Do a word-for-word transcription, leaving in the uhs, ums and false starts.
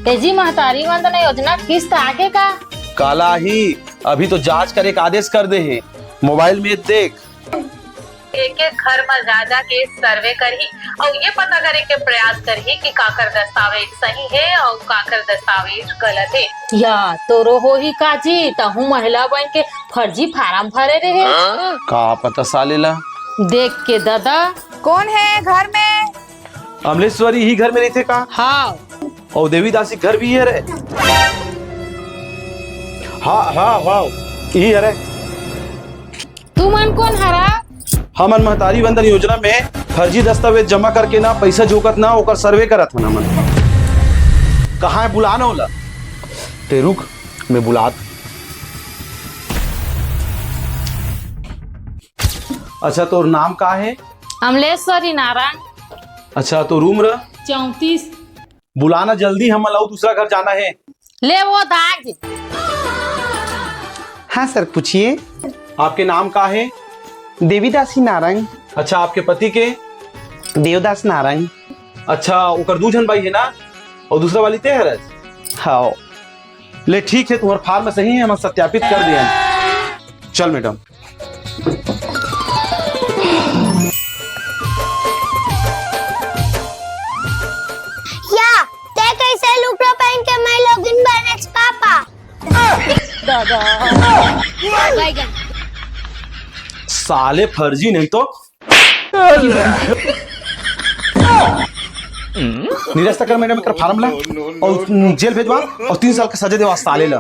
ए जी, महतारी वंदना योजना किस्त आगे का? काला ही, अभी तो जांच करे के आदेश कर दे हे। मोबाइल में देख। एक एक घर म जा जा के सर्वे करही अउ ये पता करे के प्रयास करही कि काकर दस्तावेज सही हे अउ काकर दस्तावेज गलत हे। या तोरो होही काजी, तहूं महिला बन के फर्जी फार्म भरे रहे। का पता साले ला। देख के दादा। कोन हे घर में? अमलेश्वरी ही घर में रहिथे का? हाँ। अउ देवीदासी घर भी हरे? हाँ, हाँ, हाँ, ही हरे। तुमन कोन हरा? हमन महतारी वंदन योजना में फर्जी दस्तावेज जमा करके ना, पैसा जोकत ना, ओकर सर्वे करत हन हमन। कहाँ हे, बुला ना ओला। ते रुक, मैं बुलात। अच्छा, तोर नाम का हे? अमलेश्वरी नारायण। अच्छा, तोर उम्र? चौंतीस। बुलाना जल्दी, हमन ला अउ दूसरा घर जाना हे। ले वो दाग। हाँ सर, पूछिए। आपके नाम का हे? देवीदासी नारंग। अच्छा, आपके पति के? देवदास नारंग। अच्छा, ओकर दू झन बाई हे ना, अउ दूसरा वाली ते हरस? हाँ। ले ठीक हे, तुम्हार फार्म सही हे, हमन सत्यापित कर दियन। चल मैडम। या, ते कैसे लुगड़ा पहन के मैं लोगिन बनेच पापा? साले फर्जी नहीं तो। निरस्त कर मैडम एकर फार्म ला अउ जेल भेजवा अउ तीन साल के सजा देवा साले ला।